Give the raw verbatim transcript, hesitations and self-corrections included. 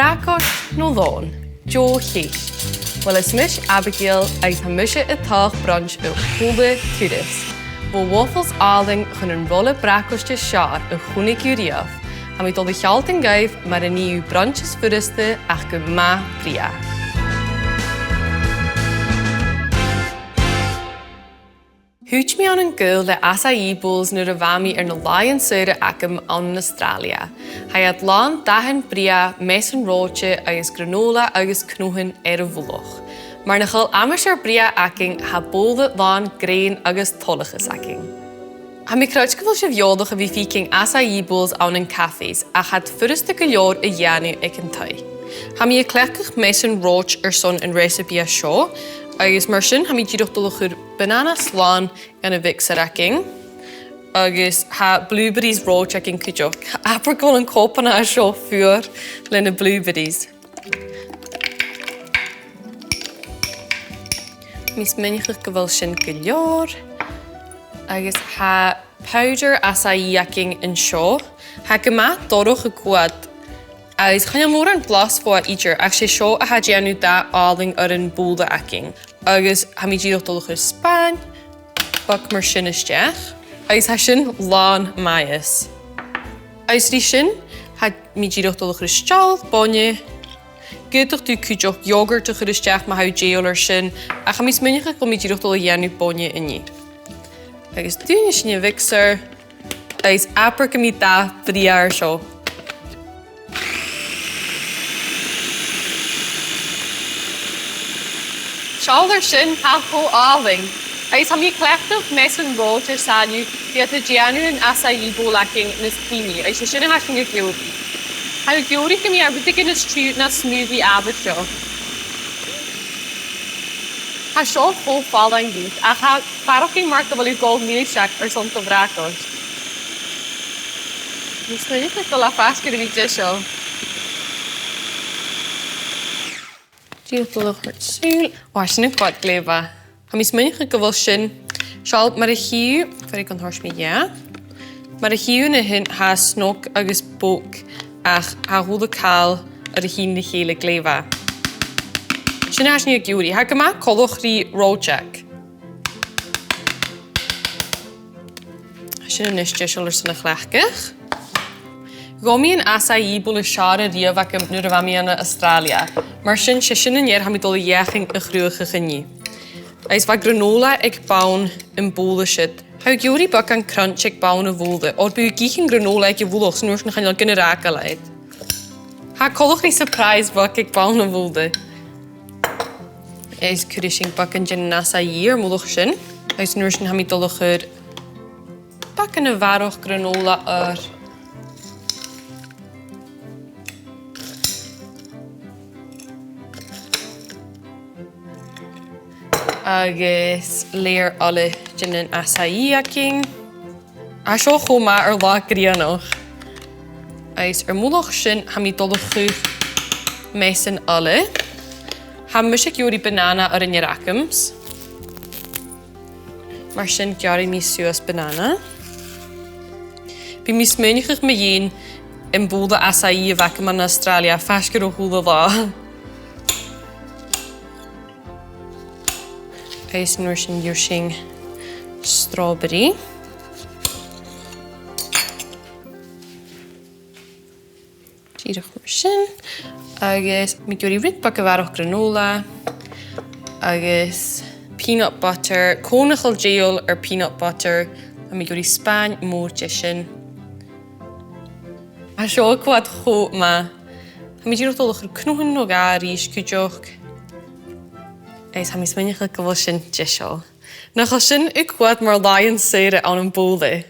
Bracaist no lòn? Deagh cheist. Uill, is mise Abigail agus tha mise a' toirt brunch a h-uile turas. Bho waffles àlainn chun an rola bracaist as fheàrr a chunnaic thu riamh. Tha mi a' dol a shealltainn dhuibh mar a nì thu brunch as furasta ach gu math brèagha. Thuit mi ann an gaol le acai bowls nuair a bha mi air na làithean saora agam ann an Astràilia. Tha iad làn dathan brèagha, measan reòite agus granola agus cnothan air a' mhullach. Mar nach eil aimsir brèagha againn, tha bobhla làn grèin agus toileachas againn. Tha mi a' creidsinn gu bheil sibh eòlach a bhith a' faicinn acai bowls ann an cafes, ach tha iad furasta gu leòr a dhèanamh aig an taigh. Tha mi a' cleachdadh measan reòite airson an recipe a seo, agus mar sin tha mi dìreach a' dol a chur banana slàn ann am mixer againn, agus tha blueberries reòite againn cuideachd. Abair gu bheil an còmhnaidh seo fuar le na blueberries. Tha mi a' smaoineachadh gu bheil sin gu leòr, agus tha powder acai againn an seo. Tha e gu math dorcha a' coimhead, agus chan eil mòran blas bhuaithe idir, ach 's e seo a tha a' dèanamh dath àlainn air a' bhobhla againn. Agus tha mi dìreach a' dol a chur spàin bheag mar sin a-steach. Agus tha sin làn maith. Agus ri sin, tha mi dìreach a' dol a chur a-steach bainne. Gheibh thu cuideachd yogurt a chur a-steach ma tha thu dèidheil air sin, ach tha mi a' smaoineachadh gu bheil mi dìreach a' dol a dhèanamh bainne an-diugh. Agus dùinidh sinn a' mhixer, agus abair gum bi dath brèagha air seo. Seall air sin, tha e cho àlainn. Agus tha mi a' cleachdadh measan reòite airson a bhith a' dèanamh an acai bowl againn nas tighinn, agus 's e sin a tha sinn ag iarraidh. Tha mi ag iarraidh gum bi e rudeigin nas tiugh na smoothie àbhaisteach. Tha seo cho fallain dhut, ach tha faireachdainn mar gu bheil thu a' gabhail milseag airson do bhracaist. Tha mi a' smaoineachadh gu bheil e faisg air a bhith deiseil. Dìreach a' dol a chur sùil. Ò, tha sin a' coimhead glè mhath. Tha mi a' smaoineachadh gu bheil sin, seall, mar a chì thu, feuch an toir mi dheth. Mar a chì thu an sin, tha e snog agus bog, ach tha a h-uile càil air a thighinn ri chèile glè mhath. Sin a tha sinn ag iarraidh. Tha e gu math coltach ri reòiteag. Sin a-nis deiseil airson a chleachdadh. Ghabh mi an acai bowl as fheàrr a-riamh agam nuair a bha mi ann an Astràilia. Mar sin, 's e sin an fhear a tha mi a' dol a dh'fheuchainn a chruthachadh an-diugh. Agus bha granola aig bonn a' bhobhla siud. Tha thu ag iarraidh beagan crunch aig bonn a' bhobhla, oir bidh thu ag ithe granola aig a' mhullach, 's an uair sin chan eil gun fhàgail e. Tha e coltach ri surprise bheag aig bonn a' bhobhla. Is cuiridh sinn beagan den acai air mullach sin. Agus an uair sin tha mi a' dol a chur beagan a bharrachd granola air. Agus layer eile den acai againn. Tha seo cho math air latha grianach. Agus air mullach sin, tha mi a' dol a chur measan eile. Tha mise ag iarraidh banana air an fhear agamsa. Mar sin, gearraidh mi suas banana. Bidh mi a' smaoineachadh mu dheidhinn am bobhla acai a bh' agam ann an Astràilia, faisg air a h-uile latha. Agus an uair sin, gheibh sinn strawberry. Dìreach mar sin. Agus tha mi ag iarraidh rud beag a bharrachd granola. Agus peanut butter. Cò nach eil dèidheil air peanut butter? Tha mi ag iarraidh spàin mhòr de sin. Tha seo a' coimhead cho math. Tha mi dìreach a' dol a chur cnothan no dhà ris cuideachd. Agus tha mi a' smaoineachadh gu bheil sin deiseil. Nach eil sin a' coimhead mar làithean-saora ann am bobhla?